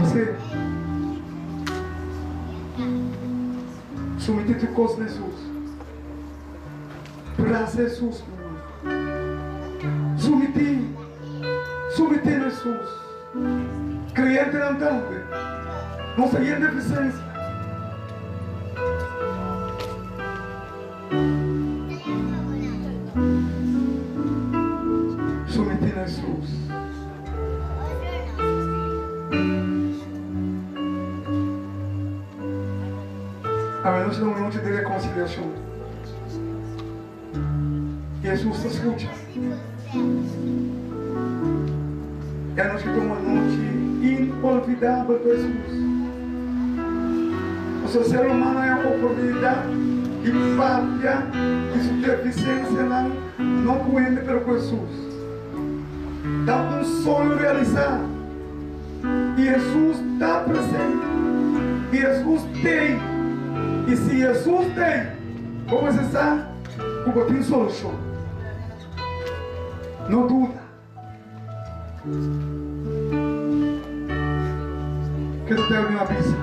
Bis'é, Sumití tur kos na Hesus. Brasa Hesus, mi ruman. Sumití, sumití na Hesus. Kreyentenan tambe. Nos ta yen defisensia. Sumití na Hesus. Awe nochi ta un nochi di rekonsiliashon. Hesus ta skucha. E anochi ta un anochi inolvidabel pa Hesus. Pasobra ser humano haña oportunidat di papia di su defisensianan no ku hende pero ku Hesus. Ta un soño realisá i Hesus ta presente i Hesus t'ei. I si Hesus t'ei, bo mester sa ku bo tin solushon. No duda. Ke ta termina bisa?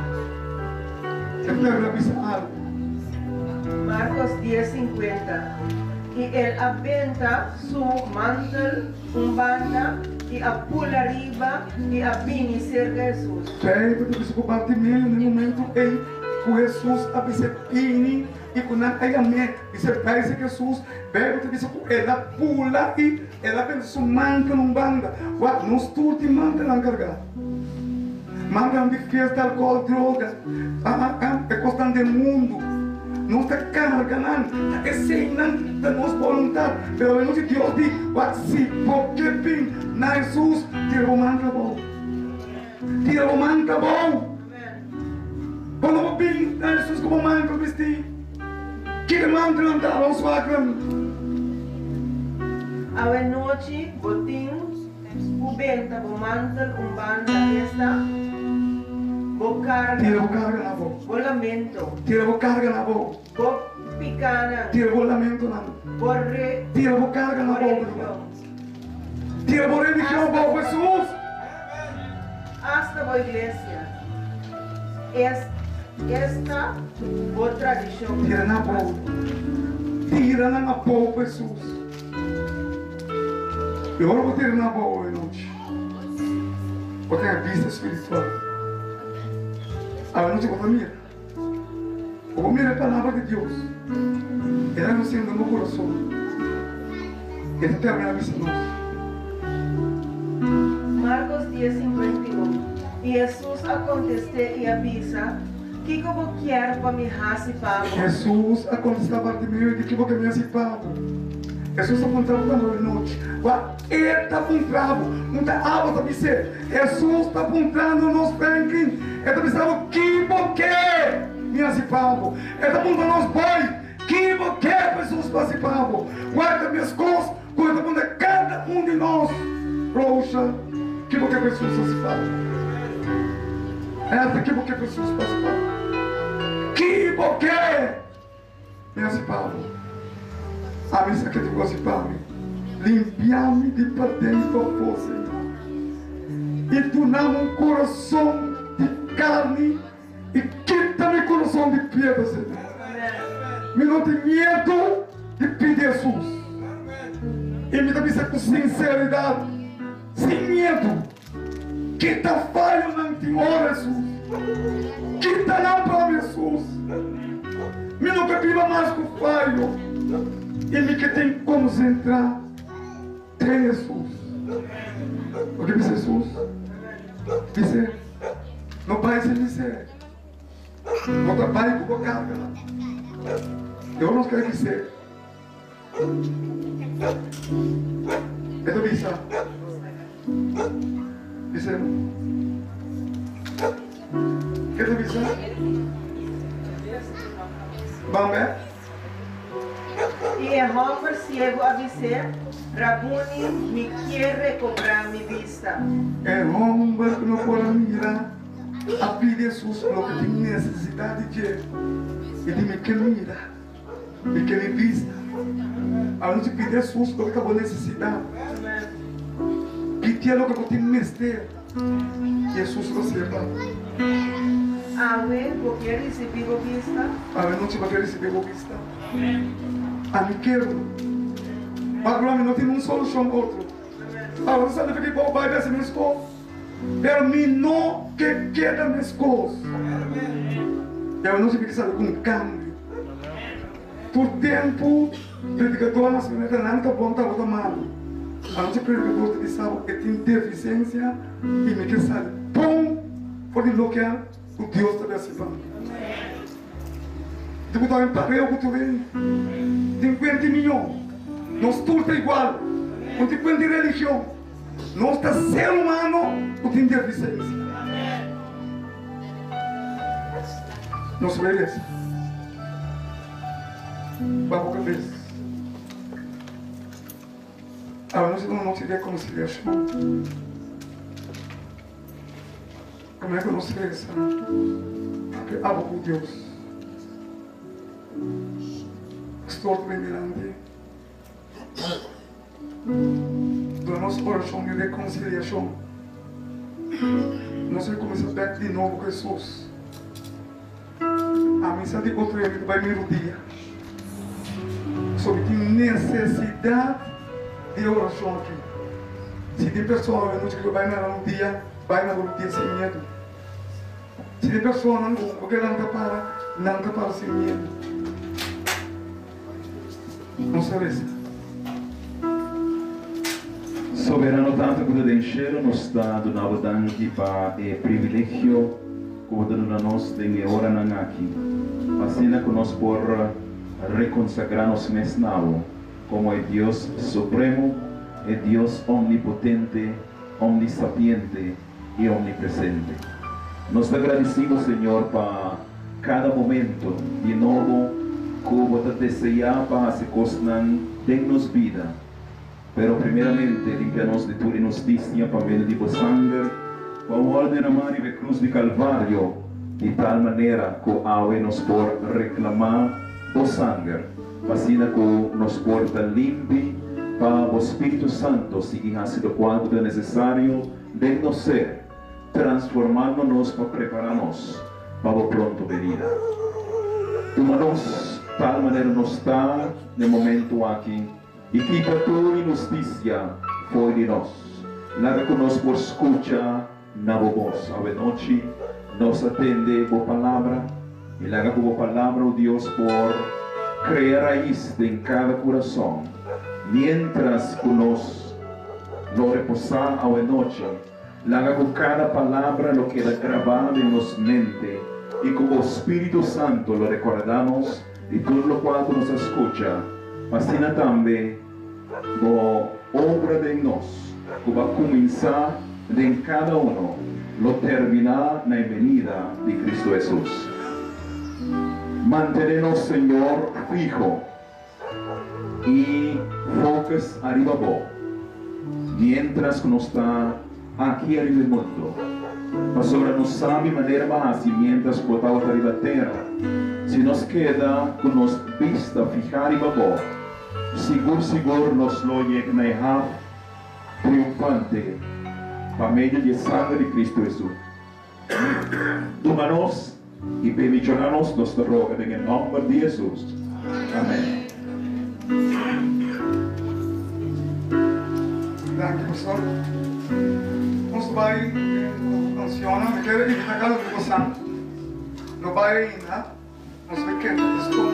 Ke ta termina bisa algu? Marcos dies sinkuenta I el a benta su mantel un banda i a pula riba i a bini serka Hesus. Pedro ta bisa ku Bartimeo na e momento ei ku Hesus a bis'é bini i ku nan a yam'é. Bis'é bai serka Hesus. Bijbel ta bisa ku el a pula i el a benta su mantel un banda. Wak, nos tur tin mantelnan kargá. Mantelnan di fiesta, alkohòl, droga, e kosnan den mundu. Nos ta karga nan, ta eseinan ta nos boluntat. Pero awe nochi Dios di, wak, si bo ke bin na Hesus, tira bo mantel abou. Tira bo mantel abou. Bo no por bin na Hesus ku bo mantel bistí. Kiko e mantelnan ta? Bo swaknan. Awe nochi bo tin ku benta bo mantel un banda, esta, bo karga. Tira bo karga na bo. Bo lamento. Tira bo karga na bo. Bo pikanan. Tira bo lamentonan. Bo re. Tira bo karga na bo. Religion. Tira bo religion bou Hesus. Hasta bo iglesia. Es esta bo tradishon. Tira nan abou. Tira nan abou pa Hesus. I ora bo tira nan abou awe nochi, bo ta haña bista spiritual. Awe nochi bo ta mira. Bo por mira e palabra di Dios. E ta anunciando den bo corazon. E ta termina bisa nos. Marcos dies 51 I Hesus a kontest'é i a bisa, Kiko bo kier pa mi hasi pa bo? Hesus a kontestá Bartimeo i di, Kiko bo ke mi hasi pa bo? Hesus a puntra bo tambe nochi. Wak, E ta puntra bo. Un ta abo ta bis'é. Hesus ta puntrando nos Franklin, e ta bisa bo ki bo ke mi hasi pa bo. E ta puntra nos Boy, ki bo ke pa Hesus hasi pa bo. Wak ta meskos ku e ta puntra kada un di nos, Roosha, ki bo ke pa Hesus hasi pa bo. Elsa, ki bo ke pa Hesus hasi pa bo. Ki bo ke mi hasi pa bo. Ami sa ke tu gosi pa mi. Limpia mi di paden i pafó, Señor, i duna mi un kurason di karni i kita mi kurason di piedra, Señor. Mi no tin miedu di pidi Hesus, i mi ta bisa ku sinseridat, sin miedu, kita fayonan tin ora, Hesus. Kita nan pa mi, Hesus. Mi no ke biba mas ku fayo i mi ke tin konsentrá den Hesus. Bo ke bisa Hesus? Bis'é, No bai sin bis'é. Bo ta bai ku bo karga. I ora nos kere bis'é, E ta bisa, Bis'é, Ke ta bisa? Ban bek. I e hòmber siegu a bis'é, Rabuni, mi kier rekobrá mi bista. E hòmber ku no por a mira a pidi Hesus loke tin nesesidat di dje i di mi ke mira. Mi ke mi bista. Anochi pidi Hesus loke ta bo nesesidat. Pidié loke bo tin mester. Hesus lo hasié pa bo. Awe bo kier risibí bo bista? Awe nochi bo kier risibí bo bista? Ami kier. Mas mi no tin un solushon otro. Abo ta sa di bo bai besi meskos, pero mi no ke keda meskos. I abo no sibi ke sabi ku un kambio. Tur tempu predikadornan a meta nan ta bon ta abo ta malu. Anochi predikador ta bisa bo e tin defisiensia i mi ke sali bon for di loke ku Dios ta besi pa mi. Di ku ta un pareu ku tur hende tin kuenti miñó. Nos tur ta igual, no tin kuenti religion. Nos ta ser humano ku tin defisensia. Nos resa pa bo kabes. Awe nos ta duna nochi rekonsiliashon. Promé ku nos resa, papia abo ku Dios. Pastor ta bin dilanti. Duna nos orashon di rekonsiliashon. Nos a kuminsá bèk di nobo ku Hesus. Ami sa di otro hende ta bai mi rudia. Pasobra mi tin nesesidat di e orashon aki. Si tin persona awe nochi ku ta bai na nan rudia, bai na bo rudia sin miedu. Si tin personanan ku ke lanta para, lanta para sin miedu. Nos ta resa. Soberano Tata ku ta den shelu, nos ta duna bo danki pa e privilegio ku bo ta duna nos den e oranan aki, pa asina ku nos por rekonsagrá nos mes na bo komo e Dios Supremo, e Dios Omnipotente, Omnisapiente i Omnipresente. Nos ta gradisí bo, Señor, pa kada momento di nobo ku bo ta deseá pa hasi kosnan den nos bida. Pero primeramente limpia nos di tur inhustisia pa medio di bo sanger ku a wòrdu derramá riba e krus di Kalvario, di tal manera ku awe nos por reklamá bo sanger, pa asina ku nos por ta limpi pa bo Spiritu Santo sigui hasi lokual ku ta nesesario den nos ser, transformando nos pa prepará nos pa bo pronto benida. Tuma nos tal manera nos ta n'e momentu aki. I kita tur inhustisia fo'i di nos. Laga ku nos por skucha na bo bos. Awenochi nos a tende bo palabra, i laga ku bo palabra, o Dios, por krea rais den kada kurason, miéntras ku nos lo reposá awenochi. Laga ku kada palabra lo keda grabá den nos mente i ku bo Spiritu Santu lo rekordá nos di tur lokual ku nos a skucha, pa asina tambe bo obra den nos, ku bo a kuminsá den kada uno, lo terminá na e benida di Kristu Hesus. Mantené nos, Señor, fiho i focus ariba bo mientras ku nos ta aki ariba e mundo, pasobra nos sabi manera bo a hasi mientras ku bo tabata riba tera. Si nos keda ku nos bista fihá riba bo, sigur sigur nos lo yega na e haf triunfante pa medio di e sanger di Kristu Hesus. Duna nos i bendiciona nos, nos ta roga den e nomber di Jesus. Amen. Danki pastor. Nos ta bai den ansionan. Mi kere invita kada un di bosan. No bai ainda. Nos bai kenta e stoel.